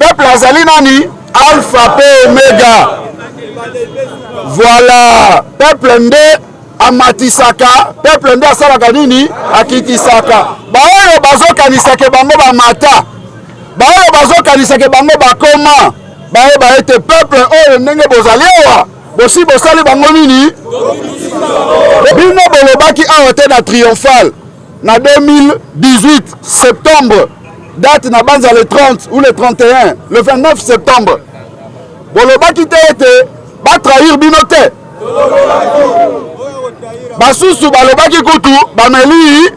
Peuple azali nani? Alpha pe Omega. Voilà, peuple nde amatisaka, peuple nde asalaka nini? Akitisaka. Baoyo bazokanisa ke bango bamata, baoyo bazokanisa ke bango bakoma, bayeba ete peuple oyo ndenge bozali awa bosi bosali bango nini? Bino bolobaki awa te na triomphal na 2018 septembre, date na banza le 30 ou le 31, le 29 septembre, bolobaki te ete batrahir bino te. Basusu balobaki kutu bameli.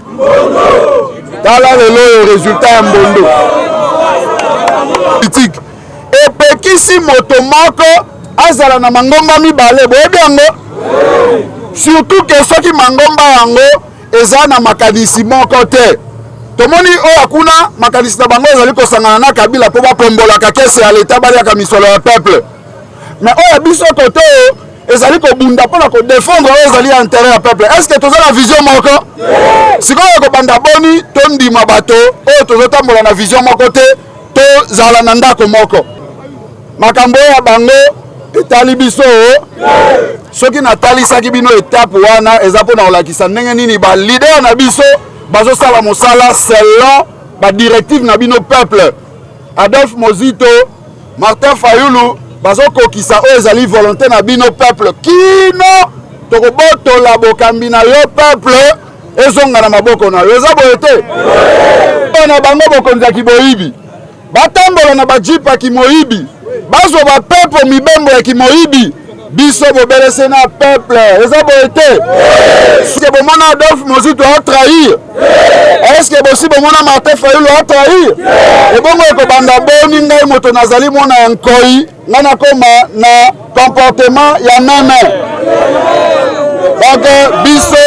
Tala lelo oyo resultat ya mbondo politique epekisi moto moko azala na mangomba mibale. Boyebi yango, surtout ke soki mangomba yango eza na makanisi moko te. Tomoni oyo kuna makanisi na bango ezali kosangana na Kabila mpo bapombolaka kese ya leta, baliaka misolo ya peuple. Mais oyo biso kote oyo ezali kobunda mpo na kodefendre oyo ezali ya intérêt ya peuple. Est ce que toza na vision moko? Sikoyo ekobanda boni tondima bato oyo tozotambola na vision moko te, tozala na ndako moko? Makambo oyo ya bango etali biso. Soki natalisaki bino etape wana, eza mpona kolakisa ndenge nini baleader na biso bazosala mosala selon badirective na bino peuple. Adolphe Mozito, Martin Fayulu bazokokisa oyo ezali volonté na bino peuple, kino tokobotola bokambi na yo peuple, ezonga na maboko na yo. Eza boye te? Na bango bokonzi ya kiboyibi, batambola na bajeep ya kimoyibi, bazwa bapepo mibembo ya kimoyibi, biso bobelese na peuple. Eza boye te? Eske bomona Adolphe Mozito atrahir? Eske bosi bomona Martin Fayulu atrahir? Ebongo ekobanda boni ngai moto nazali mwana ya nkoi, ngai nakoma na comportement ya meme? Donc biso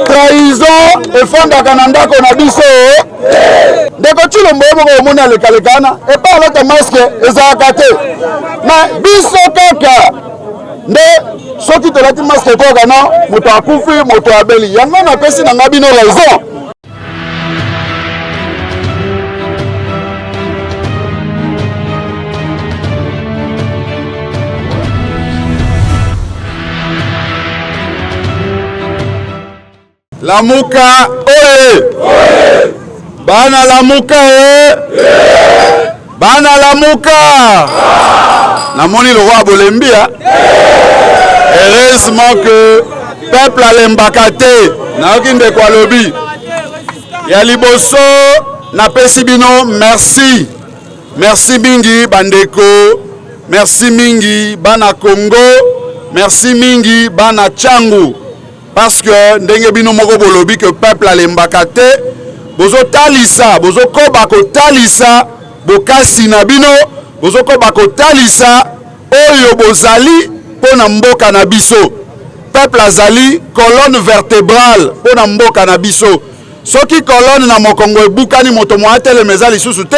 trahison efandaka na ndako na biso. Ndeko Tshilombo ye moko omoni alekaleka wana epai alata masque ezalaka te, mais biso kaka nde soki tolati masque toyoka no moto akufi, moto abeli. Yango napesi na ngai bino raison. Lamuka oye! Bana Lamuka e! Bana Lamuka! Namoni lokola bolembi. Heureusement que peuple alembaka te. Nayoki ndeko alobi ya liboso, napesi bino merci, merci mingi bandeko, merci mingi bana Congo, merci mingi bana Tshangu, parce que ndenge bino moko bolobi ke peuple alembaka te, bozotalisa, bozokoba kotalisa bokasi na bino, bozokoba kotalisa oyo bozali mpo na mboka na biso. Peuple azali colonne vertébrale mpo na mboka na biso. Soki colonne na mokongo ebukani, moto mwa atelema eza lisusu te.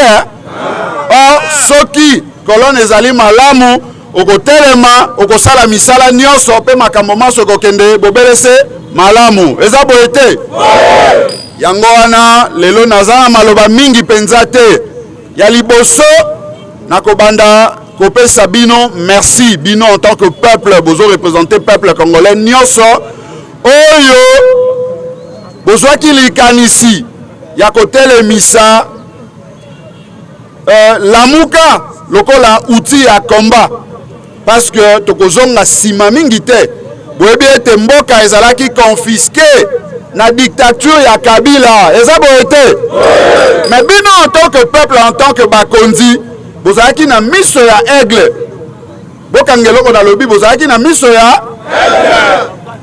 Or soki colonne ezali malamu, okotelema, okosala misala nyonso mpe makambo manso ekokende bobelese malamu. Eza boye te? Yango wana lelo naza na maloba mingi mpenza te. Ya liboso, nakobanda kopesa bino merci, bino en tant que peuple bozo représenter peuple congolais nyonso oyo bozwaki likanisi ya kotelemisa Lamuka lokola outil ya combat, parce que tokozonga nsima mingi te. Boyebi ete mboka ezalaki confisqué na dictature ya Kabila. Eza boye te? Mais bino en tant que peuple, en tant que bakonzi, bozalaki na miso ya aigle. Bokanga eloko nalobi, bozalaki na miso ya,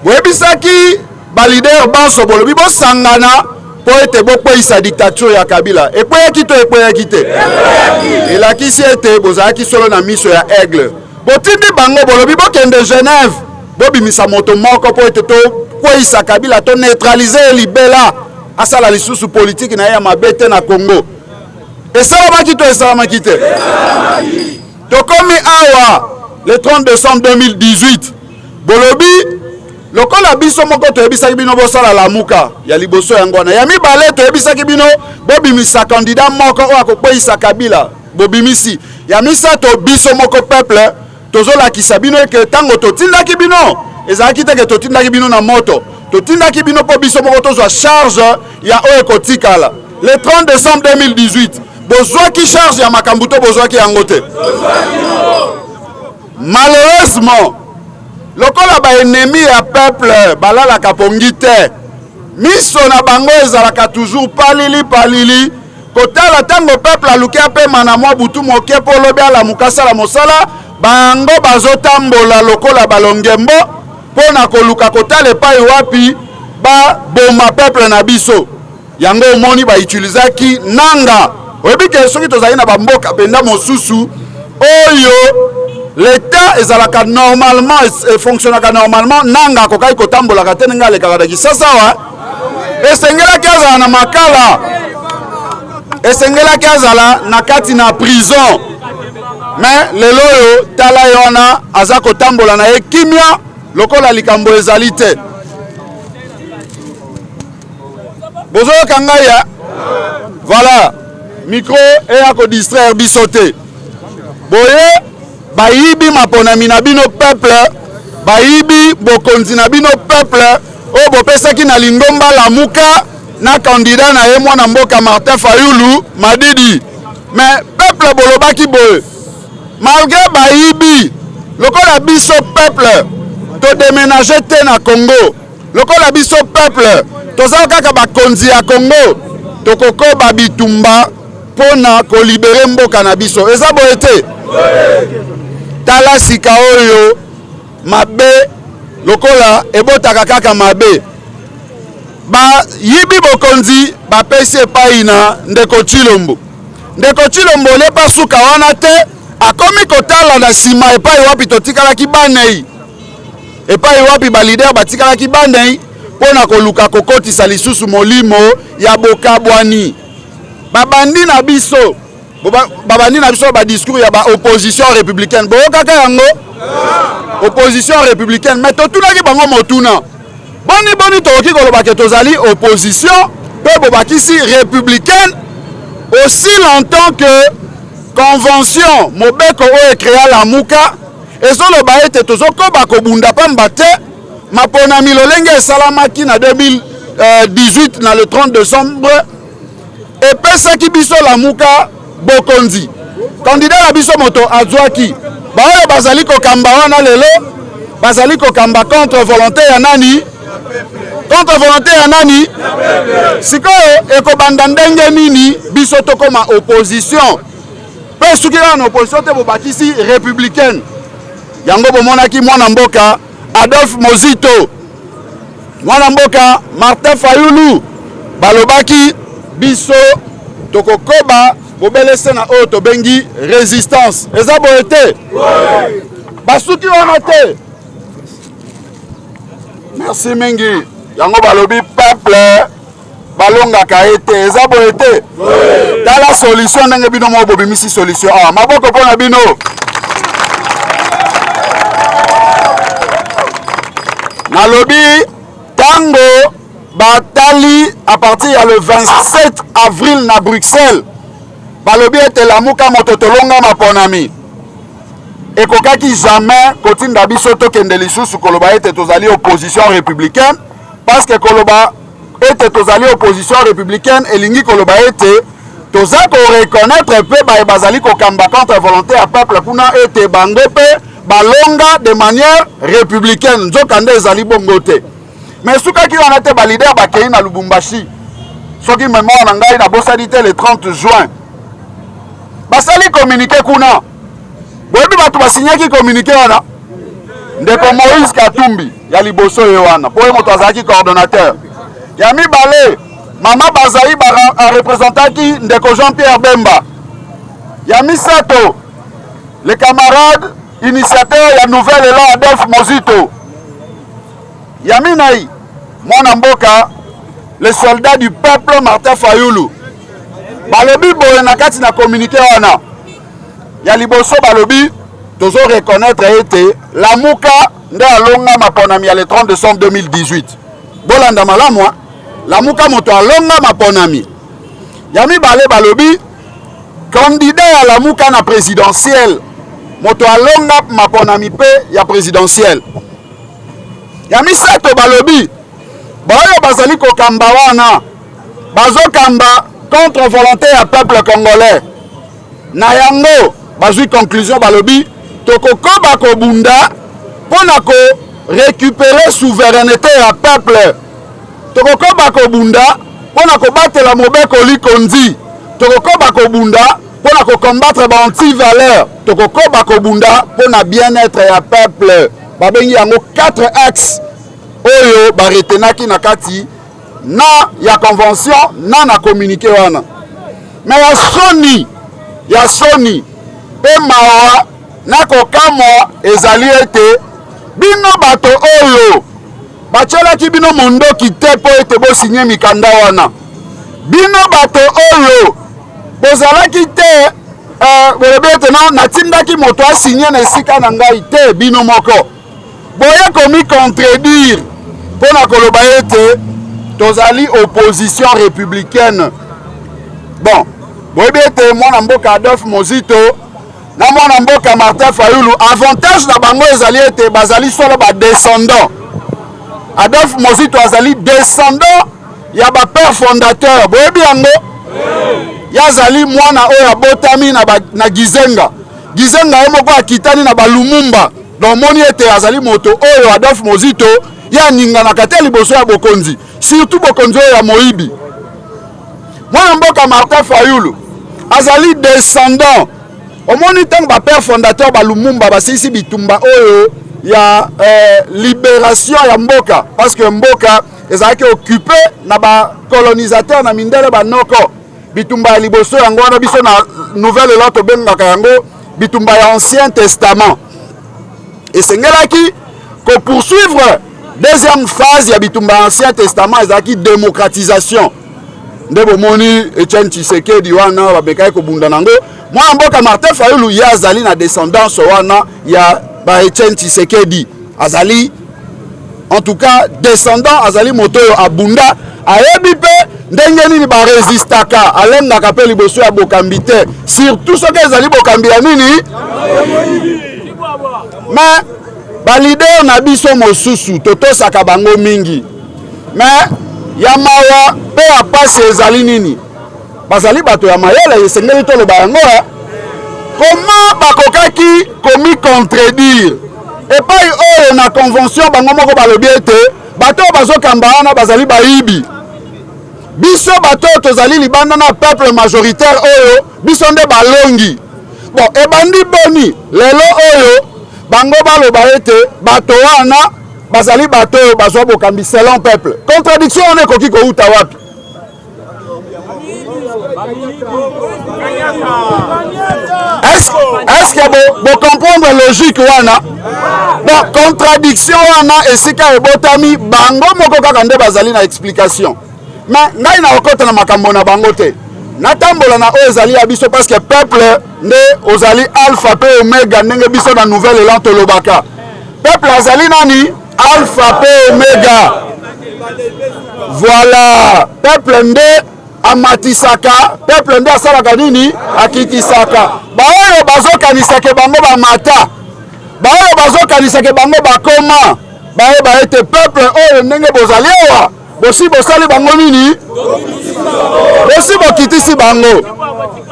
boyebisaki baleader banso, bolobi bosangana mpo ete bokweyisa dictature ya Kabila. Ekweyaki to ekweyaki te? Elakisi ete bozalaki solo na miso ya aigle. Botindi bango, bolobi bokende Genève, bobimisa moto moko mpo ete tokweyisa Kabila, to neutraliser ye libela, asala lisusu politike na ye ya mabe te na Congo. Esalamaki to esalamaki te? Tokomi awa le 30 décembre 2018, bolobi lokola biso moko toyebisaki bino bosala Lamuka ya liboso, yango wana. Ya mibale, toyebisaki bino bobimisa candidat moko oyo akokweyisa Kabila. Bobimisi. Ya misato, biso moko peuple tozolakisa bino eke ntango totindaki bino, ezalaki te ke totindaki bino na moto, totindaki bino mpo biso moko tozwa charge ya oyo ekotikala. Le 30 décembre 2018 bozwaki charge ya makambo to bozwaki yango te? Malheureusement, lokola baennemi ya peuple balalaka pongi te, miso na bango ezalaka toujours palili palili kotala ntango peuple aluki apema na mwa butu moke mpo lobi alamuka asala mosala. Bango bazotambola lokola balongembo mpo na koluka kotala epai wapi baboma peuple na biso. Yango omoni bautilisaki Nanga. Oyebi ke soki tozali na bamboka mpenza mosusu oyo l'État ezalaka normalement, efonctionnaka normalement, Nanga akokaki kotambolaka te ndenge alekaka na Kisasa wa. Esengelaki azala na Makala, esengelaki azala na kati na prison. Mais lelo oyo, tala ye wana aza kotambola na ye kimia lokola likambo ezali te. Bozoyoka ngai ya voilà, micro eya kodistraire biso te. Boye bayibi maponami na bino peuple, bayibi bokonzi na bino peuple oyo bopesaki na lingomba Lamuka na candidat na ye mwana mboka Martin Fayulu Madidi. Mais peuple, bolobaki boye: malgré bayibi, lokola biso peuple todéménage te na Congo, lokola biso peuple toza kaka bakonzi ya Congo, tokokoba bitumba mpo na kolibérer mboka na biso. Eza boye te? Tala sika oyo, mabe lokola ebotaka kaka mabe. Bayibi bokonzi, bapesi epai na ndeko Tshilombo. Ndeko Tshilombo olepa suka wana te, akomi kotala na nsima epai wapi totikalaki banei, epai wapi baleader batikalaki banei, mpo na koluka kokotisa lisusu molimo ya bokabwani. Babandi na biso, babandi na biso badiscours ya baopposition républicaine. Boyokaka yango, opposition républicaine. Mais totunaki bango motuna: boni boni tokoki koloba ke tozali opposition mpe bobakisi républicaine, aussi longtemps que convention, mobeko oyo ecréa Lamuka, ezoloba ete tozokoba kobunda pamba te maponami lolenge esalamaki na 2018 na le 30 décembre epesaki biso Lamuka bokonzi? Candidat na biso moto azwaki. Baoyo bazali kokamba wana lelo bazali kokamba contre volonté ya nani? Contre volonté ya nani? Sikoyo ekobanda ndenge nini biso tokóma opposition? Mpe soki kaka na opposition te, bobakisi républicaine. Yango bomonaki mwana mboka Adolphe Mozito, mwana mboka Martin Fayulu balobaki: biso tokokoba bobelese na oyo tobengi résistance. Eza boye te? Basuki wana te. Merci mingi. Yango balobi peuple balongaka ye te. Eza boye te? Tala solution ndenge bino moko bobimisi solution awa. Maboko mpo na bino. Nalobi, ntango batali à partir ya le 27 avril na Bruxelles, balobi ete Lamuka moto tolonga maponami, ekokaki jamais kotinda biso tokende lisusu koloba ete tozali opposition républicaine, parce que koloba ete tozali opposition républicaine elingi koloba ete toza koreconnaître mpe baye bazali kokamba contre volonté ya peuple kuna, ete bango mpe balonga de manière républicaine. Nzokande ezali bongo te. Mais sukaki wana te. Baleader bakei na Lubumbashi, soki mémoire na ngai nabosani te, le 30 juin. Basali communiqué kuna. Boyebi bato basinyaki communiqué wana? Ndeko Moïse Katumbi ya liboso ye wana, mpo ye moto azalaki coordonnateur. Ya mibale, mama Bazai arepresentaki ndeko Jean Pierre Bemba. Ya misato, le camarade initiateur ya Nouvel Élan, Adolphe Mozito. Ya minei, mwana mboka, le soldat du peuple, Martin Fayulu. Balobi boye na kati na communiqué wana: ya liboso, balobi tozo reconnaître ete Lamuka nde alonga maponami ya le 30 décembre 2018. Bolanda malamu, Lamuka moto alonga maponami. Ya mibale, balobi Candidat ya Lamuka na presidentielle, moto alonga maponami mpe ya presidentielle. Ya misato, balobi baoyo bazali kokamba wana bazokamba contre volonté ya peuple congolais. Na yango bazwi conclusion, balobi tokokoba kobunda mpo na korécupérer souveraineté ya peuple, tokokoba kobunda mpo na kobatela mobeko likonzi, tokokoba kobunda mpo na kocombattre baantivaleur, tokokoba kobunda mpo na bien-être ya peuple. Babengi yango 4 axes oyo baretenaki na kati na ya convention na communiqué wana. Mais ya soni, ya soni mpe mawa na kokamwa ezali ete bino bato oyo batielaki bino mondoki te mpo ete bosinye mikanda wana, bino bato oyo bozalaki te, bolobi ete no natindaki moto asinye na esika na ngai te, bino moko boye komicontredire mpo na koloba ete tozali opposition républicaine. Bon, boyebi ete mwana mboka Adolphe Mozito na mwana mboka Martin Fayulu, avantage na bango ezali ete bazali solo badescendant. Adolphe Mozito azali descendant ya bapère fondateur, boyebi yango. Ye azali mwana oyo abotami na Gizenga. Gizenga ye moko akitani na balumumba. Donc omoni ete azali moto oyo, Adolphe Mozito, ye aninganaka te liboso ya bokonzi, surtout bokonzi oyo ya moyibi. Mwana mboka Martin Fayulu azali descendant. Omoni, ntango bapère fondateur balumumba basilisi bitumba oyo ya libération ya mboka, parce que mboka ezalaki occupé na bacolonisateur, na mindele banoko, bitumba ya liboso yango wana biso na Nouvel Élan tobengaka yango bitumba ya Ancien Testament. Esengelaki kopoursuivre deuxième phase ya bitumba ya Ancien Testament, ezalaki démocratisation. Nde bomoni Etienne Tshisekedi wana babekaki kobunda nango. Mwana mboka Martin Fayulu, ye azali na descendance wana ya ba Etienne Tshisekedi. Azali en tout cas descendant, azali moto oyo abunda, ayebi mpe ndenge nini barésistaka, alengaka mpe liboso ya bokambi te, surtout soki ezali bokambi ya nini. Mais baleader na biso mosusu, totosaka bango mingi, mais ya mawa mpe ya pasi ezali nini? Bazali bato ya mayele, esengeli toloba yango. Koma bakokaki komicontredire epai oyo na convention bango moko balobi ete bato oyo bazokamba wana bazali bayibi, biso bato oyo tozali libanda na peuple majoritaire oyo, biso nde balongi. Bon, ebandi boni lelo oyo bango baloba ete bato wana bazali bato oyo bazwa bokambi selon peuple? Contradiction wana ekoki kouta wapi? Est-ce que bocomprendre logique wana? Bon, contradiction wana esika ebotami, bango moko kaka nde bazali na explication. Mais ngai nakokɔta na makambo na bango te, natambola na oyo ezali ya biso, parce que peuple nde ozali alpha mpe omega. Ndenge biso na Nouvel Élan tolobaka, peuple azali nani? Alpha mpe omega. Voilà, peuple nde amatisaka, peuple nde asalaka nini? Akitisaka. Baoyo bazokanisaka bango bamata, baoyo bazokanisaka bango bakoma, bayeba ete peuple oyo, ndenge bozali awa, bosi bosali bango nini? Bosi bokitisi bango.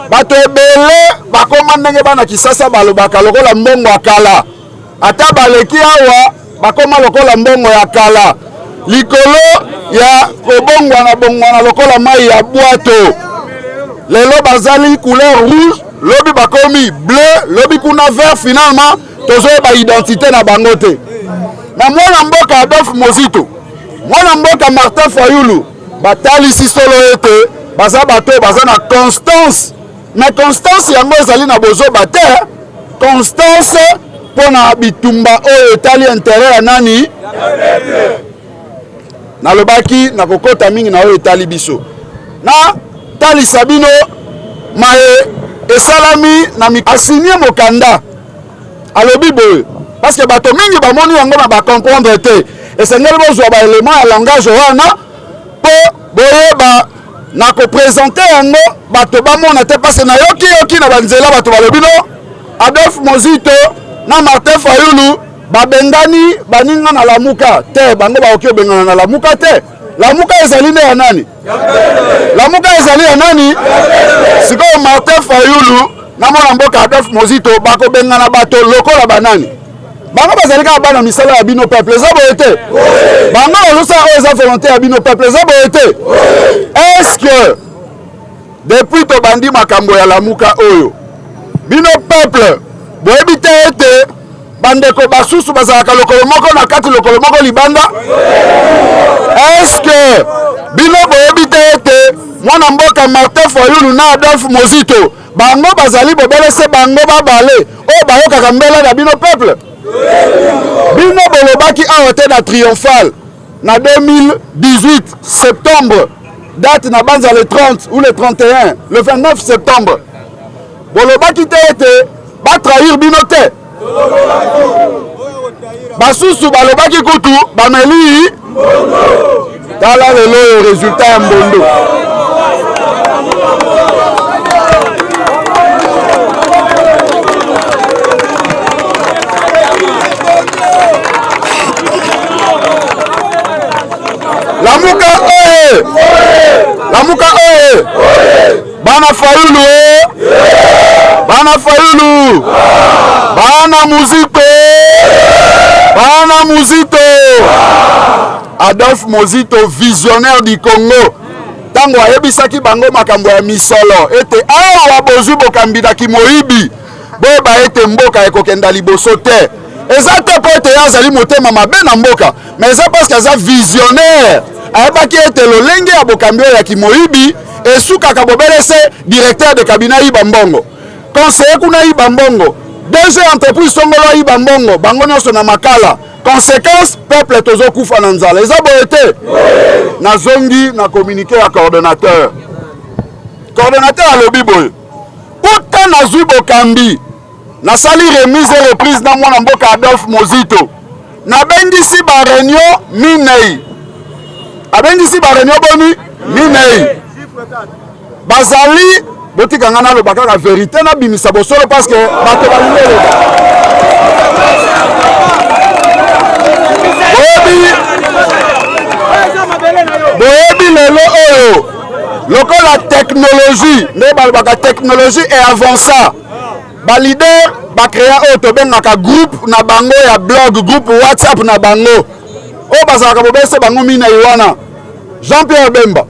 Bato ebele bakoma ndenge bana Kisasa balobaka, lokola mbongo ya kala. Ata baleki awa, bakoma lokola mbongo ya kala, likolo ya kobongwana bongwana lokola mai ya bwato. Lelo bazali couleur rouge, lobi bakomi bleu, lobi kuna vert, finalement tozoyeba identité na bango te. Na mwana mboka Adolphe Mozito, mwana mboka Martin Fayulu, batalisi solo ete baza bato oyo baza na constance. Mais constance yango ezali na bozoba te, constance mpo na bitumba oyo etali intérêt ya nani? Nalobaki nakokɔta mingi na oyo etali biso. Natalisa bino maye esalami na asigné mokanda. Alobi boye, parce que bato mingi bamoni yango na bacomprendre te. Esengeli bozwa baélément ya langage wana mpo boyeba. Nakopresente yango bato bamona te, parce nayoki yoki na banzela bato balobi no Adolphe Mozito na Martin Fayulu babengani baninga na Lamuka te. Bango bakoki kobengana na Lamuka te. Lamuka ezali nde ya nani? Lamuka ezali ya nani? Sikoyo Martin Fayulu na mwana mboka Adolphe Mozito bakobengana bato lokola banani? Bango bazali kaka bana misala ya bino peuple, eza boye te? Bango bazosala oyo eza volonté ya bino peuple, eza boye te? Est-ce que depuis tobandi makambo ya Lamuka oyo, bino peuple boyebi te ete bandeko basusu bazalaka lokolo moko na kati, lokolo moko libanda? Est-ce que bino boyebi te ete mwana mboka Martin Fayulu na Adolphe Mozito bango bazali bobele se bango babale oyo bayokaka mbela na bino peuple? Bino bolobaki awa te na Triomphal na 2018 septembre, date na banza le 30 ou le 31, le 29 septembre, bolobaki te ete batrahir bino te? Basusu balobaki kutu bameli. Tala lelo oyo résultat ya mbondo. Lamuka oye! Lamuka oye! Bana Fayulu e! Bana Fayulu! Bana Muzito! Bana Muzito! Adolphe Mozito, visionnaire du Congo, ntango ayebisaki bango makambo ya misolo ete awa bozwi bokambi na kimoyibi, boyeba ete mboka ekokenda liboso te. Eza te mpo ete ye azali motema mabe na mboka, mais eza parce que aza visionnaire. Ayebaki ete lolenge ya bokambi oyo ya kimoyibi esukaka bobele se directeur de cabinet ayiba mbongo, conseiller kuna ayiba mbongo, DG entreprise songolo ayiba mbongo, bango nyonso na makala. Conséquence, peuple tozokufa na nzala. Eza boye te? Nazongi na communiqué ya coordonnateur. Coordonnateur alobi boye: uta nazwi bokambi, nasali remise et reprise na mwana mboka Adolphe Mozito, nabengisi ba réunion minei. Abengisi ba réunion boni? Minei. Bazali botika nga naloba kaka vérité, nabimisa bosolo parce que bato balingi oloba. Boyebi lelo oyo lokola technologie, nde balobaka technologie e avança, baleader bacréa oyo tobengaka groupe na bango ya blog, groupe WhatsApp na bango oyo bazalaka bobese bango minei wana: Jean-Pierre Bemba,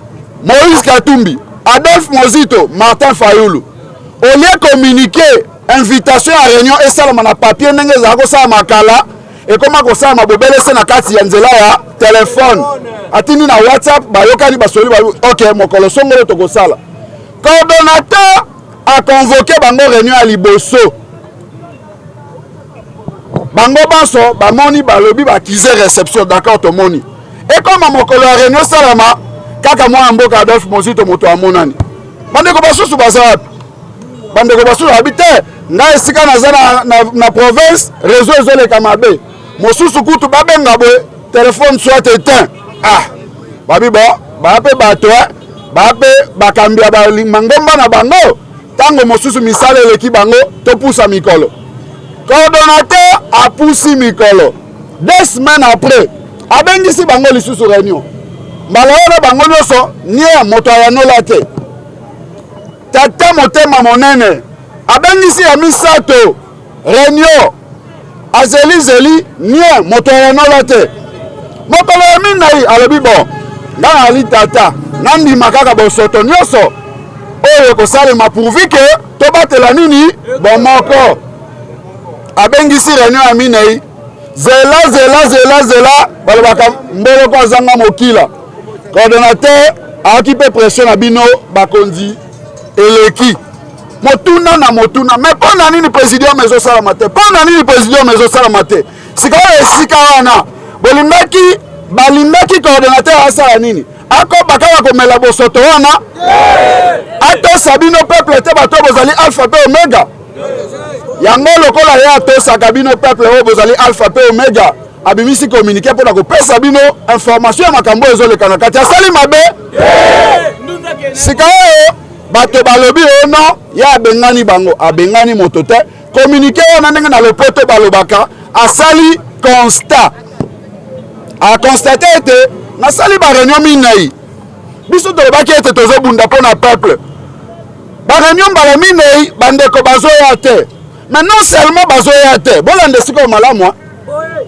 Moïse Katumbi, Adolphe Mozito, Martin Fayulu. Au lieu communiquer invitation ya réunion esalama na papier ndenge ezala kosala makala, ekoma kosalama bobele se na kati ya nzela ya telefone. Atindi na WhatsApp, bayokani, basoli, ok, mokolo songolo tokosala. Coordonnateur aconvoqué bango réunion ya liboso. Bango banso bamoni, balobi baaccusé réception, d'accord, tomoni. Ekoma mokolo ya réunion esalama, kaka mwana mboka Adolphe Mozito moto amonani. Bandeko basusu baza wapi? Bandeko basusu babi te, ngai esika naza na province, réseau ezoleka mabe. Mosusu kutu babenga boye, telefone soit éteint. Ah, babi bo baya mpe bato baya mpe bakambi ya mangomba na bango, ntango mosusu misala eleki bango, topusa mikolo. Coordonnateur apusi mikolo. 2 semaines après, abengisi bango lisusu réunion. Mbala wana bango nyonso nie, moto ayanola te. Tata motema monene abengisi ya misato réunion, azelizeli nie, moto ayanola te. Mokolo ya minei alobi: bon, nga nali tata, nandima kaka bosoto nyonso oyo ekosalema pourvu que tobatela nini? Bomoko. Abengisi réunion ya minei. Zela, zela, zela, zela, balobaka mboloko azanga mokila. Coordonnateur aoki mpe pression na bino bakonzi eleki. Motuna na motuna: mais mpo na nini présidium ezosalama te? Mpo na nini présidium ezosalama te? Sika oyo esika wana bolingaki, balingaki coordonnateur asala nini? Akoba kaka komela bosoto wana, atosa bino peuple te, bato oyo bozali alpha mpe omega? Yango lokola ye atosaka bino peuple oyo bozali alpha mpe omega, abimisi communiqué mpona kopesa bino information ya makambo oyo ezoleka na kati. Asali mabe? Sika oyo bato balobi oyo non, ye abengani bango, abengani moto te. Communiqué wana ndenge na lopoto balobaka, asali constat, aconstate ete nasali ba réunion minei. Biso tolobaki ete tozobunda mpo na peuple, ba réunion mbala minei bandeko bazoya te. Mais non seulement bazoya te, bolanda esika oyo malamu,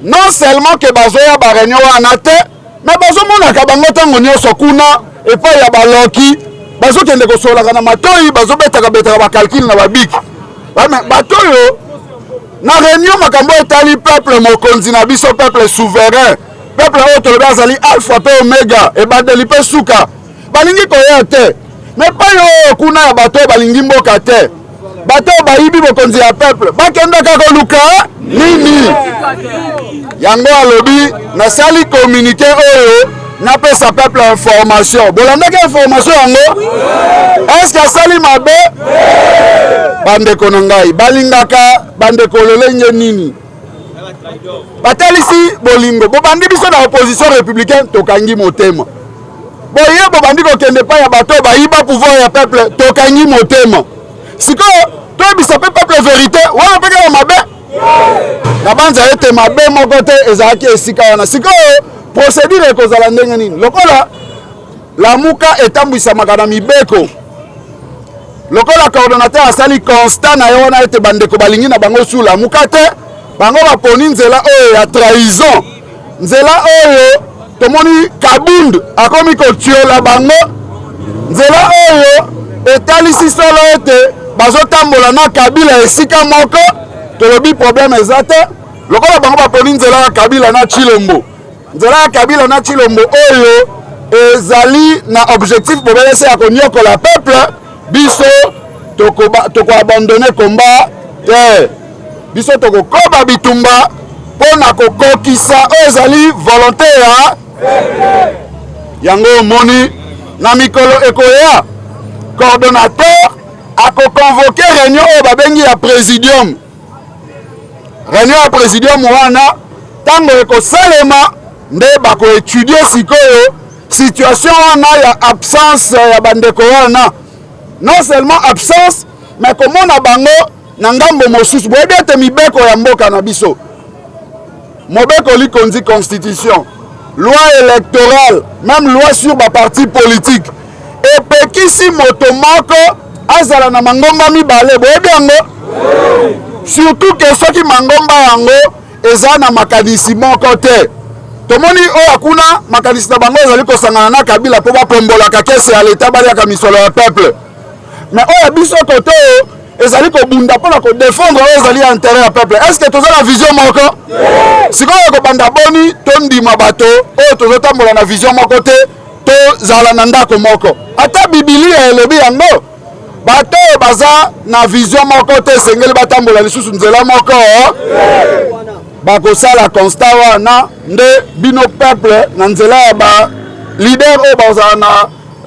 non seulement ke bazoya ba réunion wana te, mais bazomonaka bango ntango nyonso kuna epai ya baloki, bazokende kosolaka na matoi, bazobetaka betaka bacalculs na babiki. Bato oyo na réunion makambo etali peuple, mokonzi na biso, peuple souverain, peuple oyo tolobi azali alpha mpe omega, ebandeli mpe suka, balingi koya te. Mais epai oyo kuna ya bato oyo balingi mboka te, bato oyo bayibi bokonzi ya peuple, bakendaka koluka nini? Yango alobi nasali communiqué oyo napesa peuple information. Bolandaki information yango? Est-ce asali mabe? Bandeko na ngai, balingaka bandeko lolenge nini? Batalisi bolingo. Bobandi biso na opposition républicaine, tokangi motema. Boye bobandi kokende epai ya bato oyo bayiba pouvoir ya peuple, tokangi motema. Sikoyo toyebisa mpe peuple vérité wana mpe kaka mabe na banza ete mabe moko te ezalaki esika wana. Sikoyo procédure ekozala ndenge nini? Lokola Lamuka etambwisamaka na mibeko, lokola coordonnateur asali constat na ye wana ete bandeko balingi na bango su Lamuka te, bango baponi nzela oyo ya trahison, nzela oyo tomoni Kabund akomi kotiola bango, nzela oyo etalisi solo ete bazotambola na Kabila esika moko. Tolobi problème eza te. Lokola bango baponi nzela ya Kabila na Tshilombo, nzela ya Kabila na Tshilombo oyo ezali na objectif bobelese ya konyokola peuple, biso tokoabandonner combat te. Biso tokokoba bitumba mpo na kokokisa oyo ezali volonté ya yango. Omoni, na mikolo ekoya, coordonnateur akoconvoquer réunion oyo babengi ya présidium. Réunion ya présidium wana, ntango ekosalema, nde bakoétudier sikoyo situation wana ya absence ya bandeko wana. Non seulement absence, mais komona bango na ngambo mosusu. Boyebi ete mibeko ya mboka na biso, mobeko likonzi, constitution, loi électorale, même loi sur baparti politique, epekisi moto moko azala na mangomba mibale. Boyebi yango? Surtout ke soki mangomba yango eza na makanisi moko te. Tomoni oyo kuna makanisi na bango ezali kosangana na Kabila mpo bapombolaka caisse ya leta, baliaka misolo ya peuple. Mais oyo biso kote oyo ezali kobunda mpona kodéfendre oyo ezali ya intérêt ya peuple, est ce que toza na vision moko? Sikoyo ekobanda boni tondima bato oyo tozotambola na vision moko te, tozala na ndako moko? Ata Bibilia elobi yango, bato oyo baza na vision moko te esengeli batambola lisusu nzela moko. Bakosala constat wana nde bino peuple, na nzela ya baleader oyo bazala na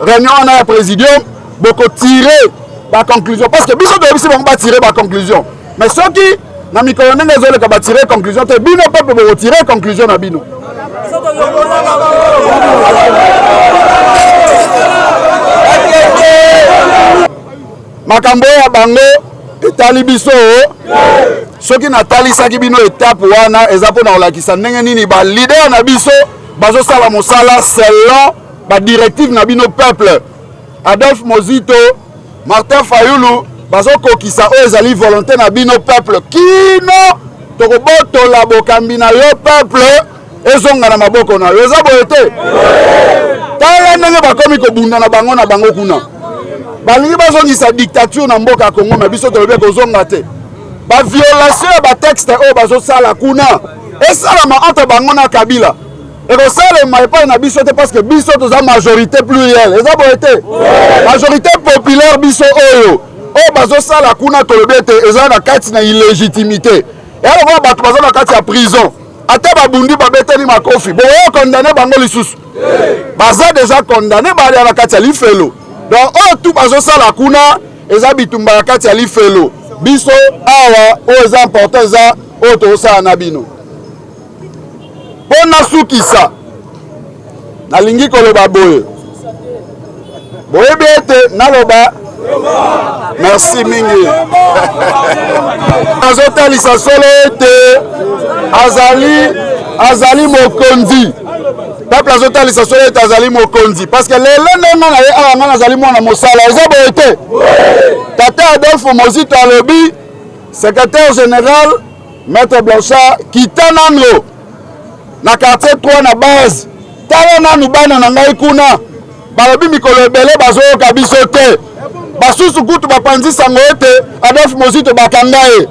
réunion wana ya présidium, bokotirer baconclusion, parce que biso toyebisi bango batirer baconclusion. Mais soki na mikolo ndenge ezoleka batirer conclusion te, bino peuple bokotirer conclusion na bino. Makambo oyo ya bango etali biso. Soki natalisaki bino etape wana, eza mpona kolakisa ndenge nini baleader na biso bazosala mosala selon badirective na bino peuple. Adolphe Mozito, Martin Fayulu bazokokisa oyo ezali volonté na bino peuple, kino tokobotola bokambi na yo peuple, ezonga na maboko na yo. Eza boye te? Tala ndenge bakomi kobunda na bango na bango kuna, balingi bazongisa dictature na mboka ya Congo. Mais biso tolobi kozonga te. Baviolation ya batexte oyo bazosala kuna esalama entre bango na Kabila, ekosalema epai na biso te, parce que biso toza majorité plurielle. Eza boye te? Majorité populaire. Biso oyo oyo bazosala kuna, tolobi ete eza na kati na illégitimité. Eya lokola bato baza na kati ya prison, ata babundi, babeteli makofi, bokoya condamner bango lisusu? Baza déjà condamné, balia na kati ya lifelo. Donc oyo tu bazosala kuna eza bitumba ya kati ya lifelo. Biso awa, oyo eza important eza oyo tozosala na bino. Mpo nasukisa, nalingi koloba boye. Boyebi ete naloba merci mingi. Azotalisa solo ete azali azali mokonzi. Peuple azotalisa solo ete azali mokonzi parce que lelo ndenge na ye awa, ngai nazali mwana mosala, eza boye te? Tata Adolphe Mozito alobi: secrétaire général Maître Blanchard, kita nano na quartier 3 na base, tala nanu bana na ngai kuna. Balobi mikolo ebele bazoyoka biso te. Basusu kutu bapanzi sango ete Adolphe Mozito bakanga ye,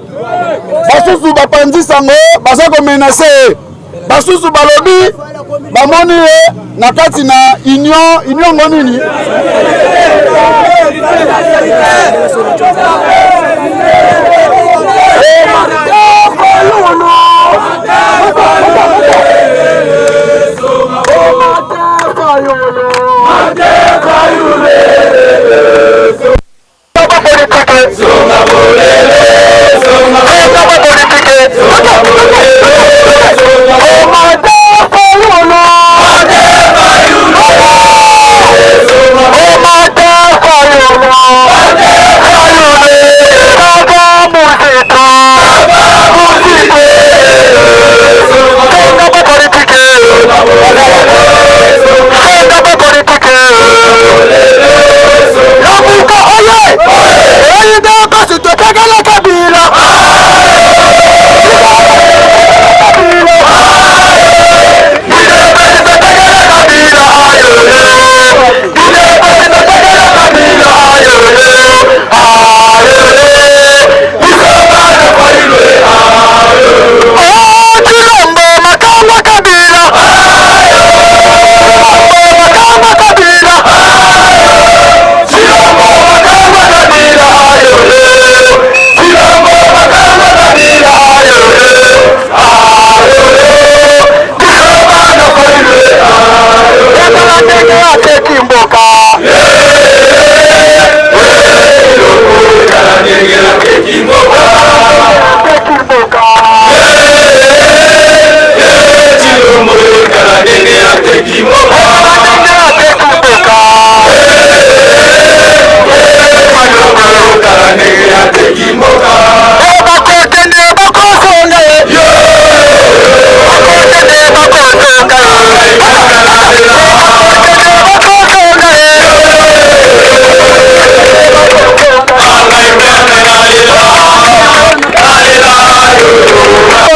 basusu bapanzi sango baza komenacer ye, basusu balobi bamoni ye na kati na union ngo nini.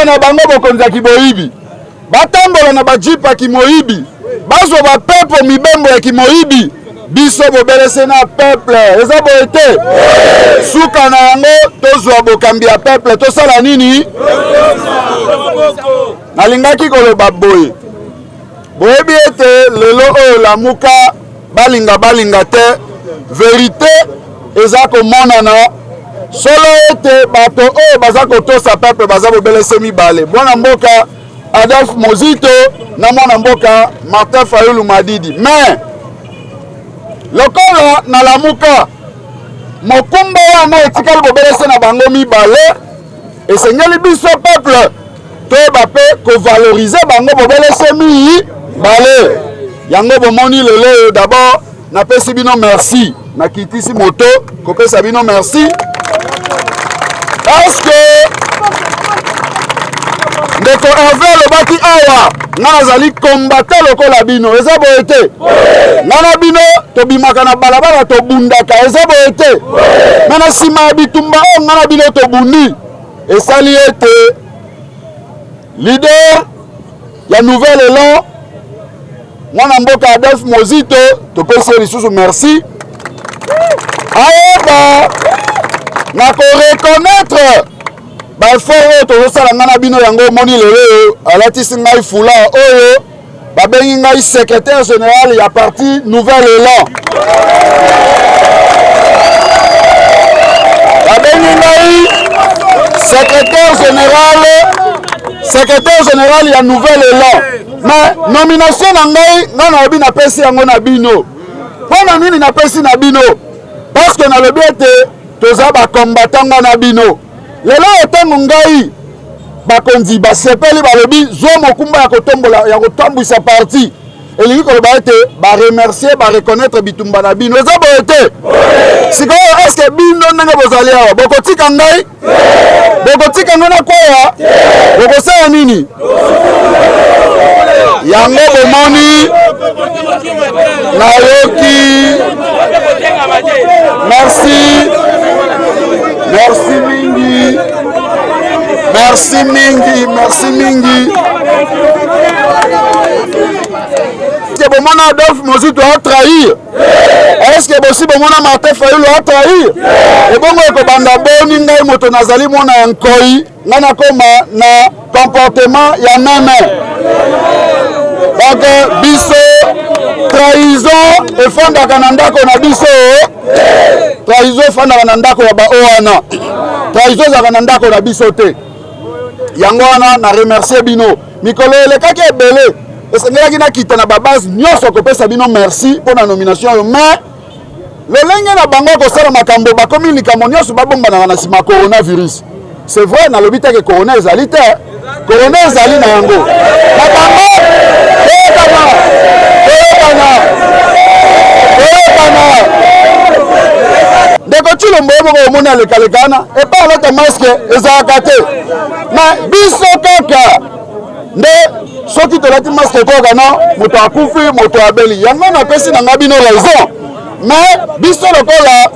Na bango bokonzi ya kiboyibi, batambola na bajeep ya kimoyibi, bazwa bapepo mibembo ya kimoyibi. Biso bobelese na peuple, eza boye te? Suka na yango, tozwa bokambi ya peuple, tosala nini? Nalingaki koloba boye: boyebi ete lelo oyo Lamuka, balinga balinga te, vérité eza komonana solo ete bato oyo baza kotosa peuple baza bobelese mibale: mwana mboka Adolphe Mozito na mwana mboka Martin Fayulu Madidi. Mais lokola na Lamuka mokumba wana etikali bobelese na bango mibale, esengeli biso peuple toyeba mpe kovaloriser bango bobelese mibale. Yango bomoni lelo oyo, d'abord napesi bino merci, nakitisi moto kopesa bino merci parce que ndeko Herve alobaki awa, nga nazali combattant lokola bino, eza boye te? Nga na bino tobimaka na balabala, tobundaka, eza boye te? Me na nsima ya bitumba oyo nga na bino tobundi, esali ete leader ya Nouvel Élan, mwana mboka Adolphe Mozito, topesi ye lisusu merci, ayeba na koreconnaître baeffort oyo tozosala ngai na bino. Yango omoni lelo oyo alatisi ngai foulard oyo, babengi ngai secrétaire général ya parti Nouvel Élan, babengi ngai secrétaire général ya Nouvel Élan. Mais nomination na ngai, ngai nalobi napesi yango na bino. Mpo na nini napesi na bino? Parce que nalobi ete toza bacombattant, nga na bino. Lelo oyo ntango ngai bakonzi basepeli, balobi zwa mokumba ya kotombola, ya kotambwisa parti. Elingi koloba ete ba remercier, ba reconnaître bitumba na bino. Eza boye te? Sikoyo eske bino ndenge bozali awa bokotika ngai? Bokotika ngai nakwea? Bokosala nini? Yango bomoni nayoki. Merci, merci mingi, merci mingi, merci mingi. Eske bomona Adolphe Mozito atrahir? Eske bosi bomona Martin Fayulu atrahir? Ebongo ekobanda boni ngai moto nazali mwana ya nkoi, ngai nakoma na comportement ya meme. Donc biso trahison efandaka na ndako na biso, trahison efandaka na ndako ya bao wana, trahison ezalaka na ndako na biso te. Yango wana na remercier bino. Mikolo elekaki ebele esengelaki nakita na babase nyonso kopesa bino merci mpo na nomination oyo, mais lolenge na bango kosala makambo bakomi likambo nyonso babombanaka na nsima coronavirus. C'est vrai, nalobi te ke corona ezali te, corona ezali na yango na bango. Toyokana, toyokana, toyokana. Ndeko Tshilombo ye moko omoni alekaleka wana epai alata maske ezalaka te, mais biso kaka nde soki tolati maske koyoka no moto akufi, moto abeli. Yango napesi na ngai bino raison, mais biso lokola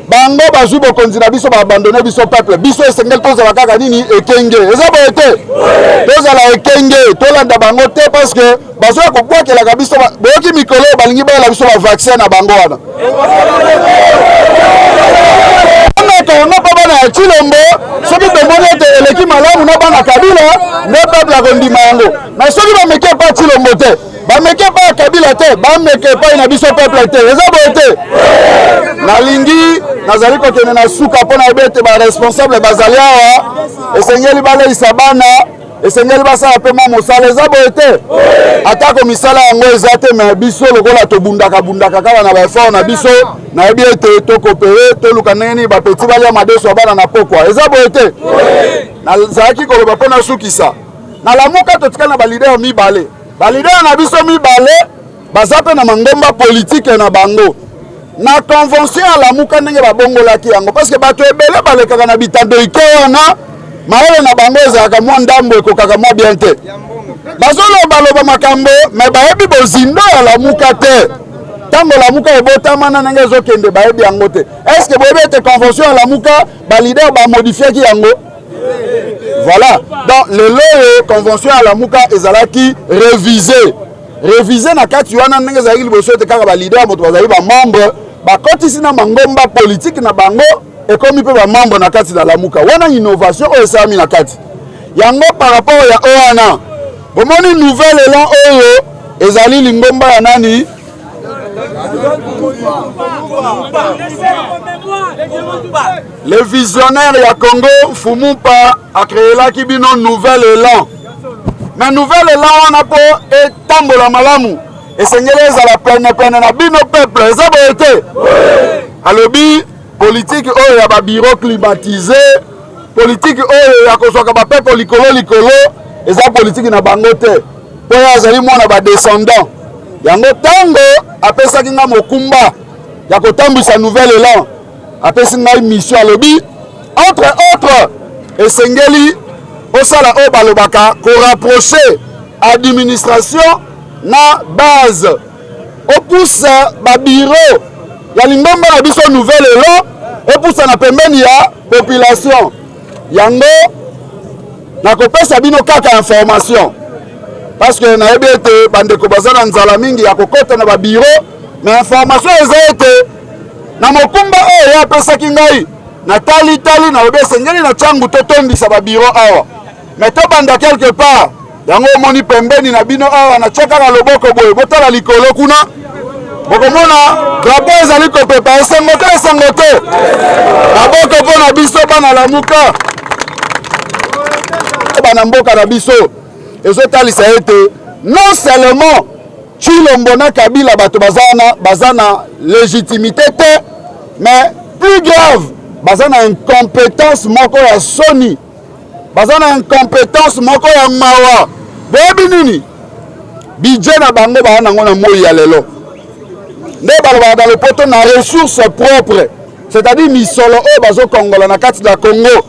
bango bazwi bokonzi na biso, baabandone biso peuple, biso esengeli tozala kaka nini? Ekenge. Eza boye te? Tozala ekenge, tolanda bango te, parce que bazoya kobwakelaka biso. Boyoki mikolo balingi bayela biso bavaccin na bango wana, bameka yango mpo bana ya Tshilombo. Soki tomoni ete eleki malamu na bana Kabila, nde peuple akondima yango. Mais soki bameki epa Tshilombo te, bameki epai ya Kabila te, bameka epai na biso peuple te. Eza boye te? Nalingi, nazali kokende na suka mpo nayebi ete baresponsable bazali awa, esengeli baleisa bana, esengeli basala mpe mwa mosala. Eza boye te? Atako misala yango eza te, me biso lokola tobundaka bundaka kaka na baeffort na biso, nayebi ete tokopere, toluka ndenge nini bapeti balia madeso ya bana na pokwa. Eza boye te? Nazalaki koloba mpo nasukisa na Lamuka, totikali na balider mibale. Balider na biso mibale baza mpe na mangomba politike na bango. Na convention ya Lamuka, ndenge babongolaki yango, parce que bato ebele balekaka na bitando ike wana, mayele na bango ezalaka mwa ndambo, ekokaka mwa bien te, bazolobaloba makambo me bayebi bozindo ya Lamuka te. Ntango Lamuka ebotama na ndenge ezokende, bayebi yango te. Est ce que boyebi ete convention ya Lamuka, balider bamodifiaki yango? Voilà, donc lelo oyo convention ya Lamuka ezalaki révisé, révisé na kati wana. Ndenge ezalaki liboso ete kaka balider moto bazali bamembre, bakotisi na mangomba politike na bango, ekomi mpe bamembre na kati na Lamuka wana. Innovation oyo esalami na kati yango par rapport ya oyo wana, bomoni Nouvel Élan oyo ezali lingomba ya nani? Le visionnaire ya Congo Fumumpa akreelaki bino Nouvel Élan. Mais Nouvel Élan wana, mpo etambola malamu, esengeli ezala penepene na bino peuple. Eza boye te? Alobi politike oyo ya babureau climatisé, politike oyo ya kozwaka bapepo likolo likolo, eza politike na bango te, mpo ye azali mwana badescendant. Yango ntango apesaki nga mokumba ya kotambwisa Nouvel Élan, apesi ngai mission, alobi entre autres esengeli osala oyo balobaka korapproche administration na base, opusa babureau ya lingomba na biso Nouvel Élan epusana pembeni ya population. Yango nakopesa bino kaka information, parce que nayebi ete bandeko baza na nzala mingi ya kokɔta na babureau. Mais information eza ete na mokumba oyo ye apesaki ngai, natali tali, nalobi esengeli na ntango totondisa babureau awa, mais tobanda quelque part. Yango omoni pembeni na bino awa, natia kaka loboko boye, botala likolo kuna, bokomona drapeau ezali kopepa. Esengo te? Esengo te? Maboko mpo na biso bana Lamuka, bana mboka na biso. Ezotalisa ete non seulement Tshilombo na Kabila bato baza wana baza na légitimité te, mais plus grave, baza na incompétence moko ya soni, baza na incompétence moko ya mawa. Boyebi nini? Budget na bango baa nango na moi ya lelo nde balobaka na lopoto na ressource propre, c'est-à-dire misolo oyo bazokongola na kati na Congo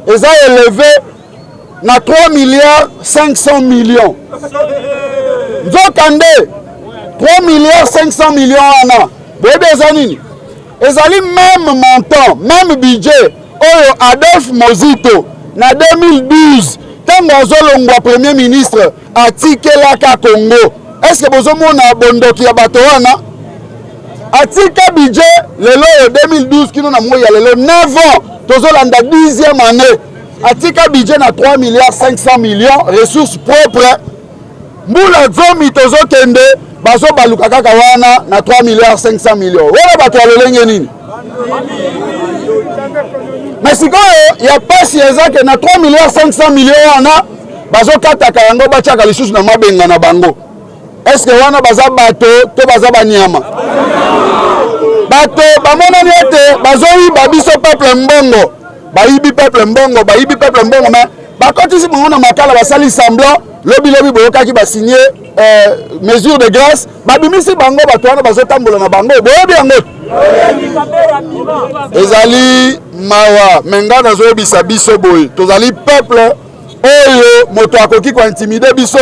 eza élevé na 3 milliards 500 millions. Nzokande 3 milliards 500 millions wana, boyebi eza nini? Ezali même montant, même budget oyo Adolphe Mozito na 2012, ntango azolongwa premier ministre, atikelaka Congo. Est-ce bozomona bondoki ya bato wana? Atika budget lelo oyo 2012 kino na moi ya lelo, 9 ans, tozolanda 10e année, atika budget na 3 milliards 500 millions ressources propres. Mbula 10 tozokende, bazobaluka kaka wana na 3 milliards 500 millions. Wana bato ya lolenge nini? Mais sikoyo ya pasi eza ke na 3 milliards 500 millions wana, bazokataka yango, batiaka lisusu na mabenga na bango. Est-ce wana baza bato to baza banyama? Bato bamonani ete bazoyiba biso peuple mbongo, bayibi peuple mbongo, bayibi peuple mbongo, mais bakotisi bango na makala, basali semblant. Lobilobi boyokaki basigné mesure de grâce, babimisi bango. Bato wana bazotambola na bango, boyebi yango. Ezali mawa. Me ngai nazoyebisa biso boye, tozali peuple oyo moto akoki kointimider biso.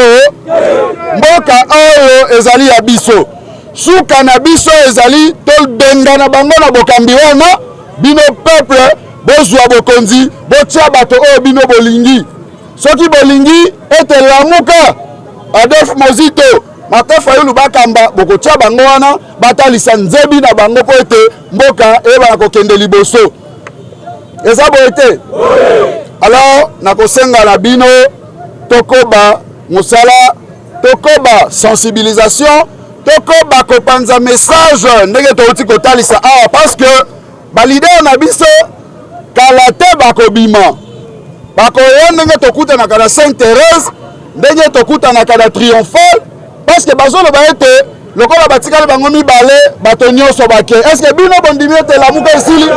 Mboka oyo ezali ya biso. Suka na biso ezali tobengana bango na bokambi wana. Bino peuple, bozwa bokonzi, botia bato oyo bino bolingi. Soki bolingi ete Lamuka, Adolphe Mozito, Martin Fayulu bakamba, bokotia bango wana, batalisa nzebi na bango mpo ete mboka eyebana kokende liboso. Eza boye te? Alors nakosenga na bino, tokoba mosala, tokoba sensibilisation, tokoba kopanza message ndenge touti kotalisa awa, parce que baleader na biso kala te bakobima, bakoya ndenge tokutanaka na Sainte Thérèse, ndenge tokutanaka na Triomphal, parce que bazoloba ete lokola batikali bango mibale, bato nyonso bake. Est-ce bino bondimi ete Lamuka esili?